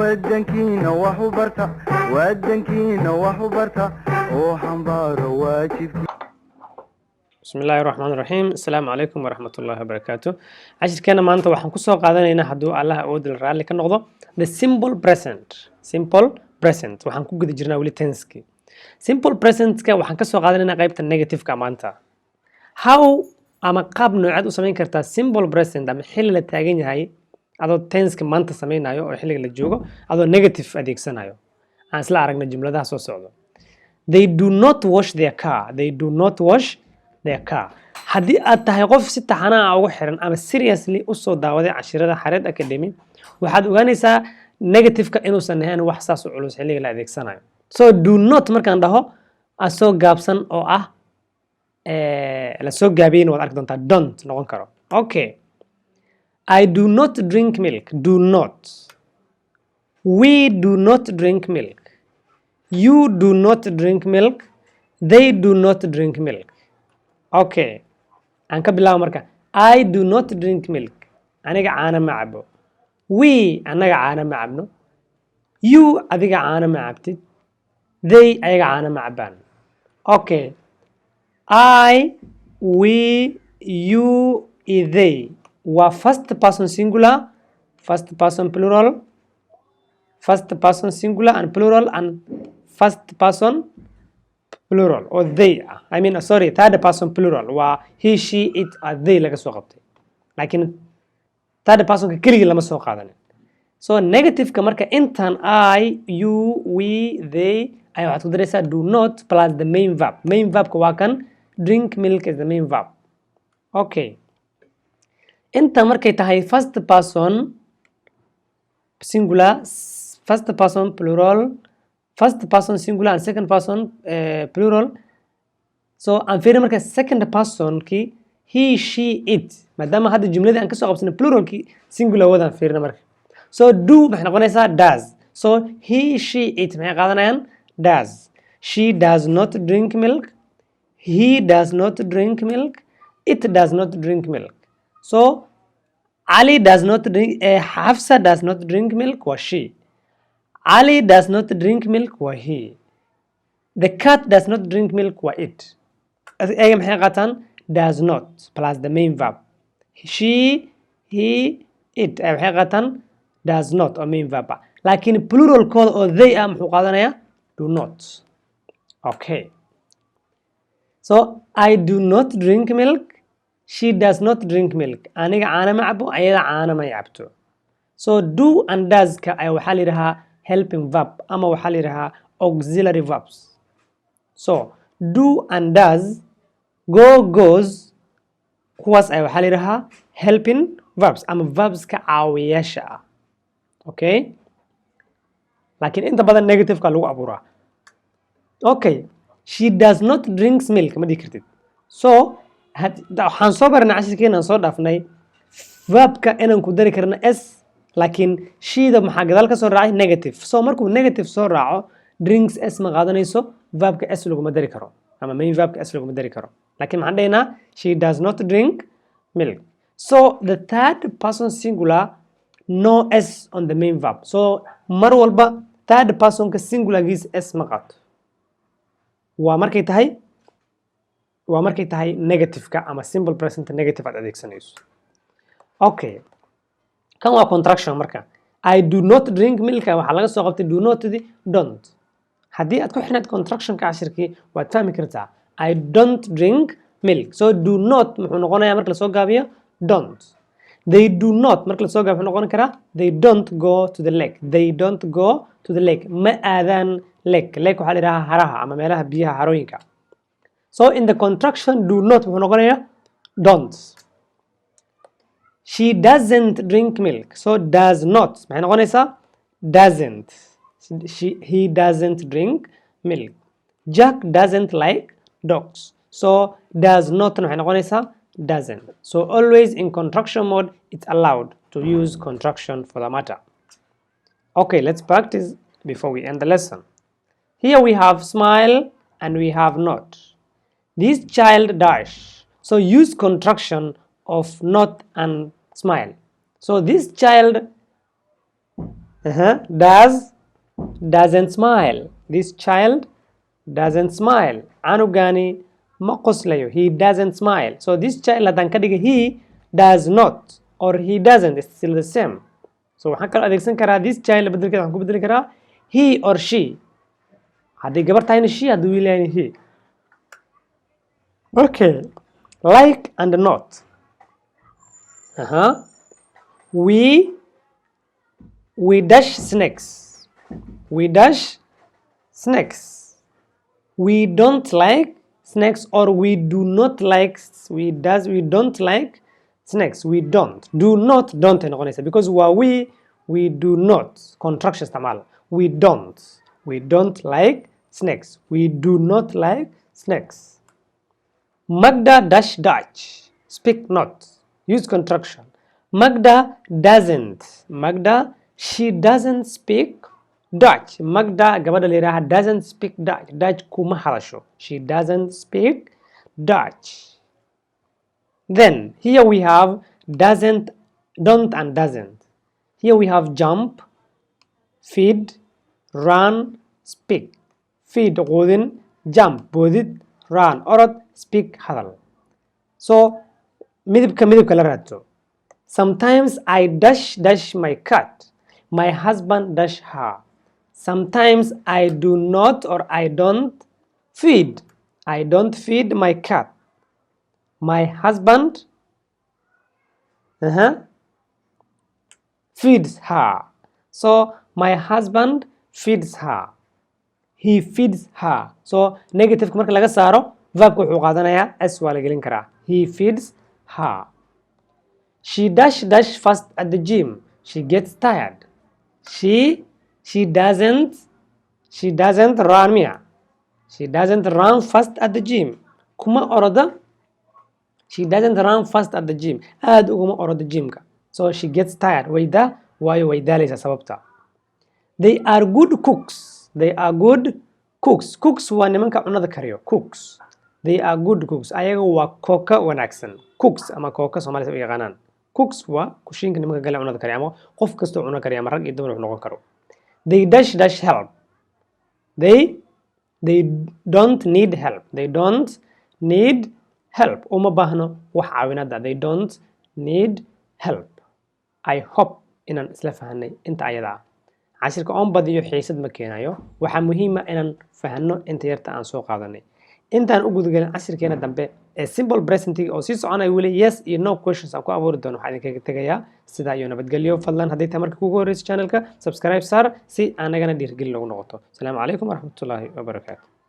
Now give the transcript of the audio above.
Wadankiina wax u barta, wadankiina wax u barta oo xambaaro waajibkii. Bismi illaahi raxmaan raxiim. Asalaamu calaykum waraxmat ullaahi wabarakaatu. Cashirkeena maanta waxaan kusoo qaadanaynaa, hadduu Allah awood la raalli ka noqdo, the simple present. Simple present waxaan ku guda jirnaa weli tense-ki. Simple presentka waxaan kasoo qaadanaynaa qaybta negativeka maanta. How ama qaab nooceed u samayn kartaa simple present ama xilli la taagan yahay adoo tense-ka maanta samaynayo oo xilliga la joogo adoo negative adeegsanayo? Aan isla aragna jumladaha soo socdo. They do not wash their car. They do not wash their car. Haddii aad tahay qof si taxanaa ah ugu xiran ama seriously usoo daawaday cashirada Xareed Academy, waxaad ogaanaysaa negativeka inuusan ahayn wax saas u culus xilliga la adeegsanayo. So do not markaan dhaho, asoo gaabsan oo ah lasoo gaabiyeyna waad arki doontaa, don't noqon karo. Okay, I do not drink milk. Do not. We do not drink milk. You do not drink milk. They do not drink milk. Okay, aan ka bilaabo marka. I do not drink milk. Aniga caano ma cabo. We, annaga caano ma cabno. You, adiga caano ma cabtid. They, ayaga caano ma cabaan. Okay, I, we, you iyo they waa first person singular, first person plural, first person singular and plural, and first person plural oo they ah. I mean, sorry, third person plural waa he, she, it are they laga soo qabtay, laakiin third personka keligii lama soo qaadanin. So negativeka marka intan I, you, we, they ayaa waxaad ku daraysaa do not plus the main verb. Main verbka waa kan. Drink milk is the main verb. Okay, inta markay tahay first person singular, first person plural, first person singular and second person plural. So aan fiirin marka second personkii, he, she, it, maadaama hadda jumladii aan kasoo qabsanay pluralkii, singular wadaan fiirina marka. So do maxay noqonaysaa? Does. So he, she, it maxay qaadanayaan? Does. She does not drink milk. He does not drink milk. It does not drink milk. So Ali does not drink, Hafsa does not drink milk waa she. Ali does not drink milk waa he. The cat does not drink milk waa it. Ayaga maxay qaataan? Does not plus the main verb. She, he, it waxay qaataan does not oo main verb ah, laakiin pluralkooda oo they ah muxuu qaadanayaa? Do not. Okay, so I do not drink milk. She does not drink milk. Aniga caano ma cabo, ayada caano ma cabto. So do and does-ka ayaa waxaa la yidhahaa helping verb ama waxaa la yidhahaa auxiliary verbs. So do and does, go, goes, kuwaas ayaa waxaa la yidhahaa helping verbs ama verbska caawiyaasha ah. Okay, laakiin inta badan negativeka lagu abuuraa. Okay, she does not drinks milk ma dhihi kartid. So waxaan soo baranay cashirkeena aan soo dhaafnay verbka inaan ku dari karno s, laakiin she-da maxaa gadaal ka soo raacay? Negative. So markuu negative soo raaco, drinks s ma qaadanayso, verbka s laguma dari karo ama main verbka s laguma dari karo, laakiin maxaan dhahaynaa? She does not drink milk. So the third person singular, no s on the main verb. So mar walba third personka singulargiisa s ma qaato. Waa markay tahay negativeka ama simple present negative aad adeegsanayso. Okay, kan waa contraction marka. I do not drink milk waxaa laga soo qabtay do not di don't. Haddii aad ku xirnayd contractionka cashirkii, waad fahmi kartaa. I don't drink milk, so do not muxuu noqonayaa marka lasoo gaabiyo? Don't. They do not marka lasoo gaabiyo muxuu noqon karaa? They don't go to the lake. They don't go to the lake. Ma aadaan lake. Lake waxaa la yidhahaa haraha ama meelaha biyaha, harooyinka. So in the contraction, do not muxuu noqonayaa? Don't. She doesn't drink milk, so does not maxay noqonaysaa? Doesn't. He doesn't drink milk. Jack doesn't like dogs, so does not maxay noqonaysaa? Doesn't. So always in contraction mode, it's allowed to use contraction for the matter. Okay, let's practice before we end the lesson. Here we have smile and we have not. This child dash. So use contraction of not and smile. So this child Does, doesn't smile. This child doesn't smile. Canugani ma qoslayo. He doesn't smile. So this child haddaan ka dhiga he does not or he doesn't, it's still the same. So waxaan kaloo adeegsan karaa this child bedelkeeda, waxaan ku bedeli karaa he or she. Haddii gabar tahayna she, haddii wiil yahayna he. Okay, like and not. We dash snakes. We dash snakes. We don't like snakes or we do not like. We does, we don't like snakes. We don't, do not, don't ay noqonaysa because waa we do not. Contraction isticmaal. We don't, we don't like snakes. We do not like snakes. Magda dash Dutch. Speak not. Use contraction. Magda doesn't. Magda, she doesn't speak Dutch. Magda, gabadha la yidhaaha, doesn't speak Dutch. Dutch kuma hadasho. She doesn't speak Dutch. Then here we have doesn't, don't and doesn't. Here we have jump, feed, run, speak. Feed, quudin, jump, boodid, run, orod, speak, hadal. So midibka midibka la raadso. Sometimes I dash dash my cat. My husband dash her. Sometimes I do not or I don't feed. I don't feed my cat. My husband feeds her. So my husband feeds her. He feeds her. So negative marka laga saaro, verbka wuxuu qaadanayaa s, waa la gelin karaa. He feeds her. She dash dash fast at the gym. She gets tired. She doesn't, she doesn't run miya? She doesn't run fast at the gym. Kuma oroda. She doesn't run fast at the gym. Aad uguma orodo gymka. So she gets tired. Wayda waayo way daalaysaa sababta. They are good cooks. They are good cooks. Cooks waa nimanka cunada kariyo. Cooks. They are good cooks. Ayaga waa kooka wanaagsan. Cooks ama kooka Soomaalida u yaqaanaan. Cooks waa kushiinka nimanka gale cunada kariya ama qof kastoo cuno kariya ama rag iyo dumar wuxuu noqon karo. They dash dash help. They don't need help. They don't need help. Uma baahno wax caawinada. They don't need help. I hope inaan isla fahanay inta ayada ah. Cashirka oon badiyo xiisad ma keenayo. Waxaa muhiim ah inaan fahanno inta yarta aan soo qaadanay. Intaan u gudagelin cashirkeena dambe ee simple present oo sii soconaya weli, yes iyo no questions aan ku abuuri doono, waxaan idinkaga tegayaa sidaa iyo nabadgelyo. Fadlan, haddii tahay marka kugu horreysa channelka, subscribe saar si aanagana dhiirigelin loogu noqoto. Asalaamu calaykum waraxmatullaahi wabarakaatu.